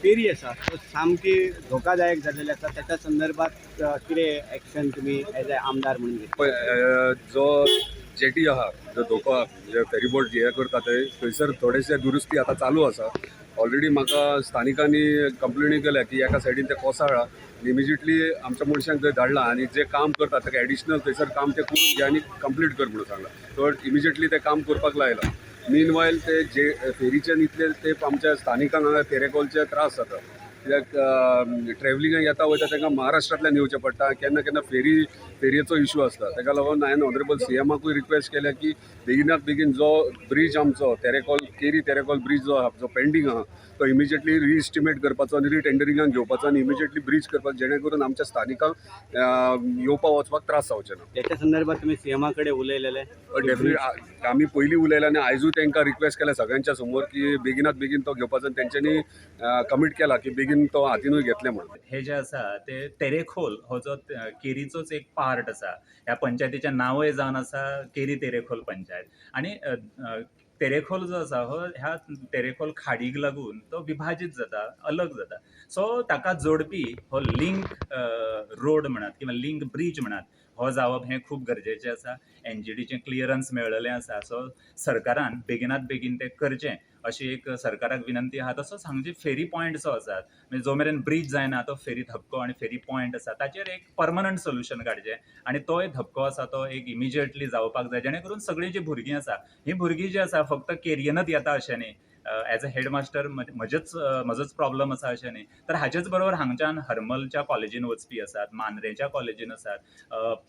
फेरी आसा तो सामकी धोकादायक जाल्लेली आसा. त्याच्या संदर्भात कितें एक्शन तुमी एज अ आमदार म्हणून घेतले? पळय, जो जेटी आहा, जो धोको आहा, जे फेरीबोट हे करता ते थंयसर थोडेशे दुरुस्ती आतां चालू आसा. ऑलरेडी म्हाका स्थानिकांनी कंप्लेनी केल्या की एका सायडीन ते कोसळ्ळा. इमिजिएटली आमच्या मनशांक थंय धाडला आनी जे काम करता ताका एडिशनल थंयसर काम ते करून घे आनी कंप्लीट कर म्हणून सांगलां. सो इमिजिएटली ते काम करपाक लायलां. मीन वायल ते जे फेरीच्यान इतले ते आमच्या स्थानिकांक हांगा तेरेकोलचे त्रास जाता, कित्याक ट्रॅवलिंगाक येता वयता तांकां महाराष्ट्रांतल्यान येवचें पडटा. केन्ना केन्ना फेरयेचो इशू आसता. ताका लागून हांवें ऑनरेबल सीएमाकूय रिक्वेस्ट केल्या की बेगिनात बेगीन जो ब्रीज आमचो तेरेकोल, केरी तेरेकोल ब्रीज जो आहा, जो पेंडींग आहा, तो इमिजिएटली रिइस्टिमेट करपाचो आनी रिटेंडरिंगाक घेवपाचो आनी इमिजिएटली ब्रीज करपाचो, जेणे करून आमच्या स्थानिकांक येवपा वचपाक त्रास जावचे ना. त्याच्या संदर्भात तुम्ही सीएमा कडेन उलयलेले? डेफिनेटली, आमी पयलीं उलयला आनी आयजूय तांकां रिक्वेस्ट केल्या सगळ्यांच्या समोर की बेगिनात बेगीन तो घेवपाचो आनी तेंच्यांनी कमीट केला की बेगीन तो हातीनूय घेतले म्हणून. हे जे आसा ते तेरेखोल हो जो केरीचोच एक पार्ट आसा. ह्या पंचायतीचें नांवय जावन आसा केरी तेरेखोल पंचायत आनी अ, अ, तेरेखोल जो आसा हो ह्या तेरेखोल खाडीक लागून तो विभाजीत जाता, अलग जाता. सो ताका जोडपी हो लिंक रोड म्हणात किंवा लिंक ब्रीज म्हणात, हो जावप हें खूब गरजेचें आसा. एनजीटीचें क्लियरन्स मेळ्ळेलें आसा, सो सरकारान बेगिनात बेगीन तें करचें अशी एक सरकाराक विनंती आहा. तसोच हांगा जे फेरी पॉयंट जो आसात, म्हणजे जो मेरेन ब्रीज जायना तो फेरी धपको आनी फेरी पॉयंट आसा, ताचेर एक परमनंट सोल्युशन काडचें आनी तोय धपको आसा तो एक इमिजिएटली जावपाक जाय, जेणे करून सगळीं जी भुरगीं आसा, ही भुरगीं जी आसा फक्त केरयेनच येता अशें न्ही. एज अ हेडमास्टर म्हजोच प्रॉब्लम आसा अशें न्ही, तर हाजेच बरोबर हांगच्यान हरमलच्या कॉलेजीन वचपी आसात, मांद्रेच्या कॉलेजीन आसात,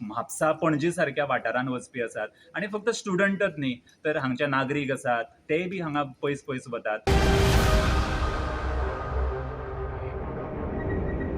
म्हापसा, पणजी सारक्या वाठारान वचपी आसात आनी फक्त स्टुडंटच न्ही तर हांगचे नागरीक आसात, तेय बी हांगा पयस पयस वतात.